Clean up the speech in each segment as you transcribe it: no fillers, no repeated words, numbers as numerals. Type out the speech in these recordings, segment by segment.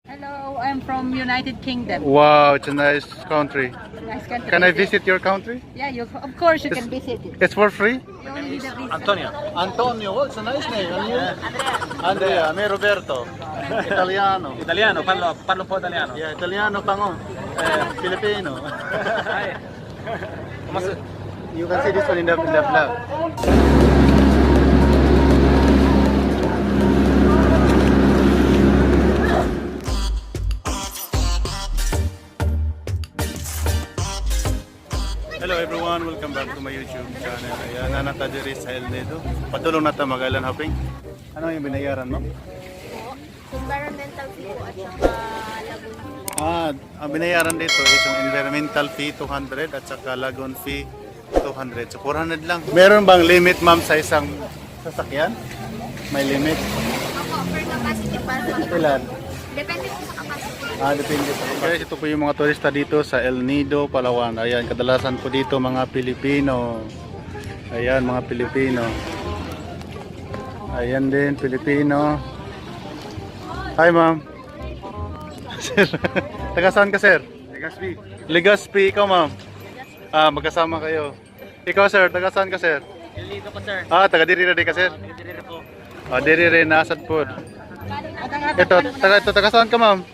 Hello, I'm from United Kingdom. Wow, it's a nice country. Nice country. Can I visit your country? Yeah, you, of course you can visit it. It's for free? You only need a visa. Antonio. Antonio, well, it's a nice name. And you? Andrea. Me Roberto. Italiano. Italiano, parlo un po' italiano. Yeah, Italiano pango. Eh, Filipino. You can see this one in the vlog. Hello everyone, welcome back to my YouTube channel. Ayan, nanata diri sa El Nido. Padulong na ta mag-island hopping. Ano yung binayaran mo? Environmental fee po at saka lagoon fee. Ah, ang binayaran dito is yung environmental fee 200 at saka lagoon fee 200. So 400 lang. Meron bang limit, ma'am, sa isang sasakyan? May limit? Opo, per capacity pa. Ilan? Depende po sa capacity. Ah, depende sa Guys, ito po yung mga turista dito sa El Nido, Palawan. Ayan, kadalasan po dito mga Pilipino. Ayan, mga Pilipino. Ayan din, Pilipino. Hi, ma'am. Sir, taga saan ka, sir? Legazpi. Legazpi, ikaw, ma'am. Ah, magkasama kayo. Ikaw, sir, taga saan ka, sir? Dito ko, sir. Ah, taga diri ka, sir. Dito ko. Ah, diri rin, nasad po. Ito, taga saan ka, ma'am?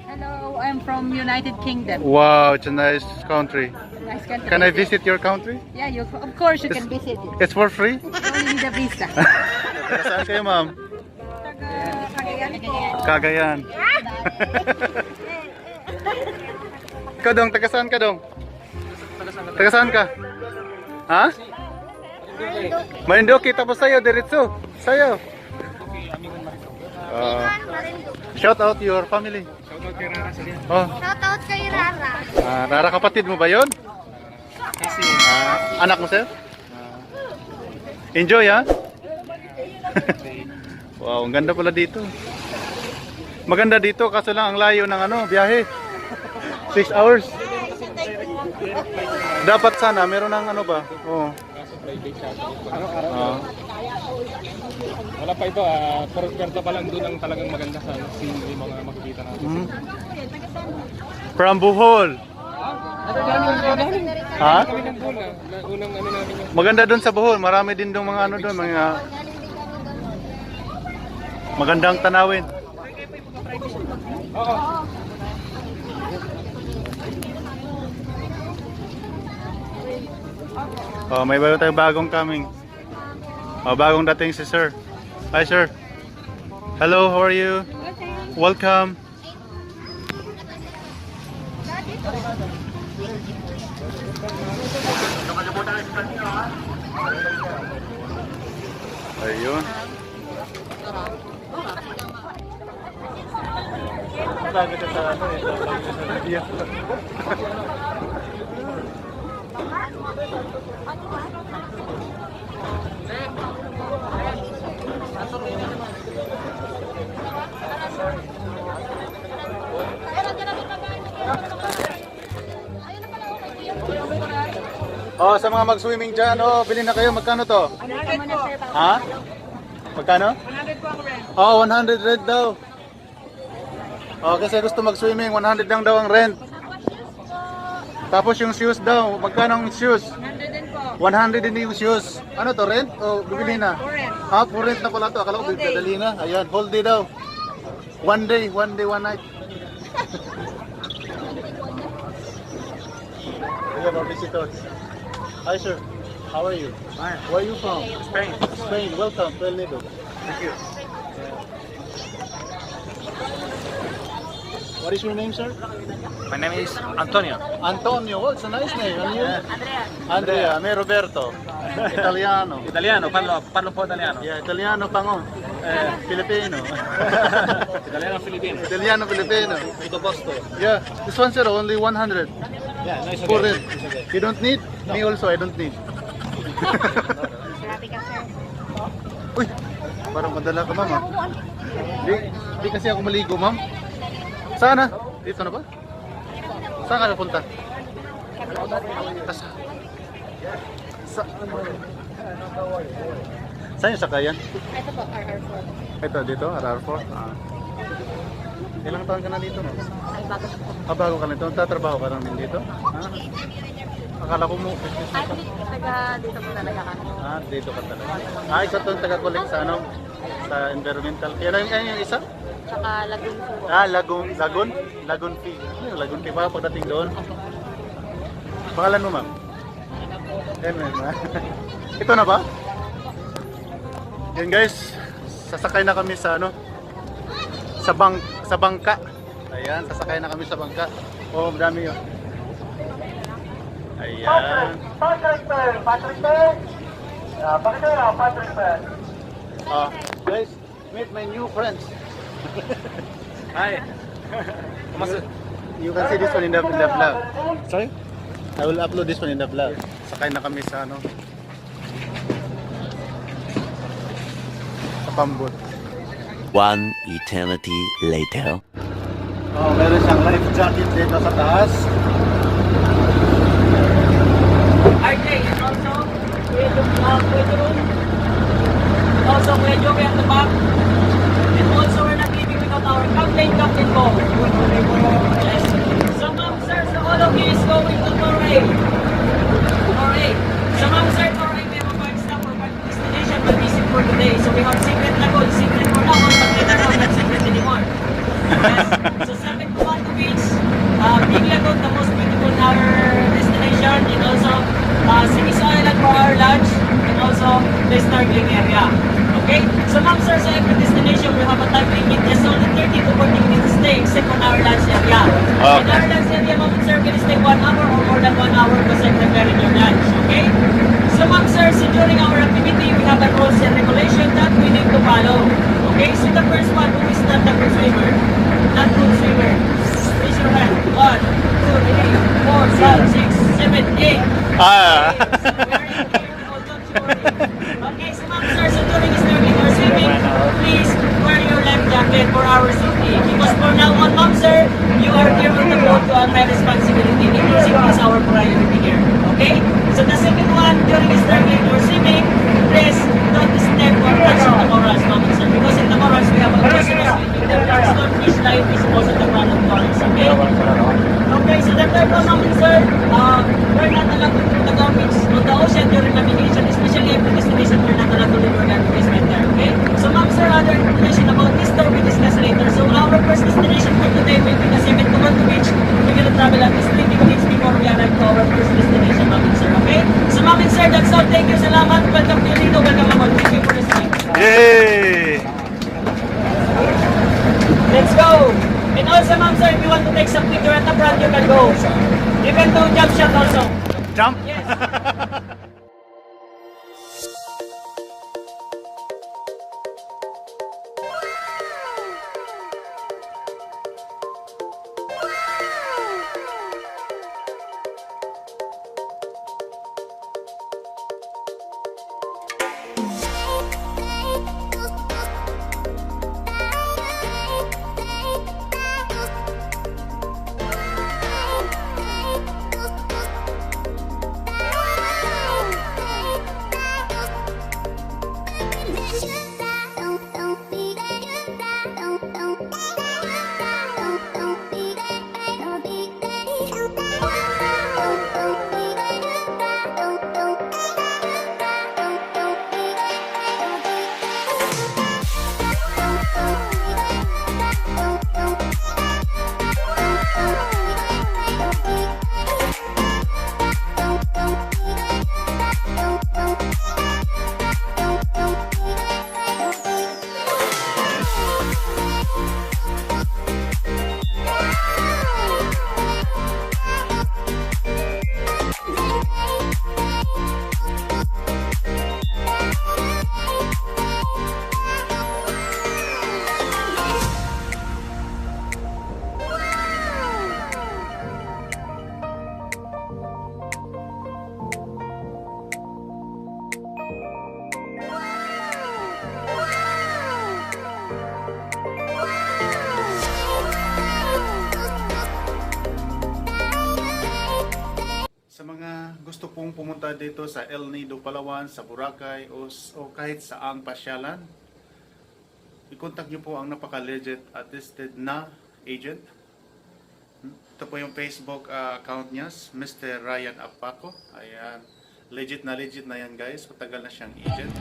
Hello, I'm from United Kingdom. Wow, it's a nice country. Nice country. Can I visit your country? Yeah, you, of course you can visit it. It's for free? You only need a visa. Taga saan kayo, ma'am? Cagayan po. Cagayan. Ikaw dong, taga saan ka dong? Taga saan ka? Ha? Marinduque, tapos sa'yo, diretso. Sa'yo. Ah, shout out your family. Shoutout kay Rara sa Oh, Shout out kay Rara. ah, Rara, kapatid mo ba 'yon? Kasi Ah, anak mo, sir? Enjoy, ha? Wow, ang ganda pala dito. Maganda dito, kaso lang ang layo ng ano, biyahe. 6 hours. Dapat sana meron ng ano ba? Oo. Kaso private shuttle. Araw-araw. Ah. Wala pa iba, pero Puerto pa lang doon ang talagang maganda sa scene yung mga makikita natin. From Bohol. Ha? Kami ng Bohol, unang ano namin yung Maganda doon sa Bohol. Marami din doon mga ano doon, mga magandang tanawin. Oo. Oh, may bago tayong bagong coming. Oh, bagong dating si sir. Hi, sir. Hello, how are you? Welcome. Ayun. Sabi ka sa ano eh, sa video. Oh, sa mga mag-swimming dyan, oh, bili na kayo. Magkano to? 100 po. Ha? Magkano? 100 po ang rent. Oh, 100 rent daw. Oh, kasi gusto mag-swimming, 100 lang daw ang rent. Tapos yung shoes daw, magkano ang shoes? 100 din po. 100 din yung shoes. Ano to, rent o bibili na? For rent. Ah, for rent na pala to. Akala ko Whole day. dadali na. Ayan, whole day daw. One day, one day, one night. We have our visitors. Hi, sir. How are you? Fine. Where are you from? Spain. Spain. Welcome to El Nido. Thank you. What is your name, sir? My name is Antonio. Antonio. Oh, it's a nice name. And you? Andrea. Me Roberto. Italiano. Italiano, parlo un po' italiano. Yeah, Italiano pango. Eh, Filipino. Italiano Filipino. Italiano Filipino. Tutto posto. Yeah, this one, sir, only 100. Yeah, no, it's For okay. rent. It's okay. You don't need? Me also, I don't need. Grabe ka, sir. Uy, parang madala ka, ma'am. Ah. Di, di kasi ako maligo, ma'am. Saan na? Dito na ba? Saan ka napunta? Sa, sa, saan yung sakayan? Ito po, RR4. Ito, dito, RR4. Ah. Ilang taon ka na dito, ma'am? Ay, bago po. Ah, bago ka na dito. Tatrabaho ka namin dito? Ah, akala ko mo, business Ay, ka. hindi. Taga dito po talaga kami. Ah, dito ka talaga. Ah, ikaw itong taga-collect sa ano? Sa environmental. Kaya lang yung isa? Tsaka Lagoon po. Ah, Lagoon, Lagoon? Lagoon Fee. Ano yung Lagoon Fee? Baka pagdating doon. Pangalan mo, ma'am? MM, ah. Ito na ba? Yan guys, sasakay na kami sa ano? Sa bangka. Ayan, sasakay na kami sa bangka. Oh, madami yun. Ayan. Patrick Per, Patrick Per. Pakita na, Patrick Per. Ah, guys, meet my new friends. Hi. You can see this one in the vlog. Sorry? I will upload this one in the vlog. Sakay na kami sa ano, sa pambot. One eternity later. Oh, meron siyang life jacket dito sa taas. RJ and also Kuya Kuya Jerome. And also Kuya Joey at the back. And also we're not leaving without our captain, Captain Bo. Yes. So ma'am, sir, so all of you is going to Torre. Torre. So ma'am, sir, Torre, we have a five stop or five destination we'll visit for today. So we have Secret Lagoon, Secret for now, but later on, not secret anymore. Yes. So Seven Commando Beach, Big Lagoon, the most beautiful in our destination, and also Simiso Island for our lunch, and also the snorkeling area. Okay? So ma'am, sir, sa every destination, we have a time limit, just only 30 to 40 minutes stay, except on our lunch area. In our lunch area, ma'am, sir, can stay 1 hour or more than 1 hour kasi preparing your lunch. Okay? So ma'am, sir, so during our activity, we have a rules and regulation that we need to follow. Okay? So the first one, who is not a good swimmer? Not good swimmer. Raise your hand. 1, 2, 3, 4, 5, 6, 7, 8. Ah. Okay, so ma'am, sir, so during snorkeling or swimming, please wear your life jacket for our safety. Because for now on, ma'am, sir, you are here on the boat to my responsibility. Safety is our priority here. Okay? So the second one, during snorkeling or swimming, please don't step or touch the corals, ma'am, and sir. Because in the corals, we have a poisonous living there. Stonefish, lionfish, also the crown of corals. Okay? Okay, so the third one, ma'am and sir, we're not allowed to throw the garbage on the ocean during navigation, especially every destination, we're not allowed to leave our garbage right there, okay? So ma'am, sir, other information about this tour we discuss later. So our first destination for today will be the Seven Commando Beach. We're gonna travel at least 20 minutes before we arrive to our first destination, ma'am and sir, okay? So ma'am and sir, that's all. Thank you, salamat. Welcome to Rito. Welcome aboard. Thank you for listening. Yay! Let's go! And also, ma'am, sir, if you want to take some picture at the front, you can go. You can do jump shot also. Jump! Yes. Sa mga gusto pong pumunta dito sa El Nido, Palawan, sa Boracay o kahit saang pasyalan, i-contact nyo po ang napaka-legit at tested na agent. Ito po yung Facebook account niya, Mr. Ryan Apaco. Ayan. Legit na yan, guys. Matagal na siyang agent.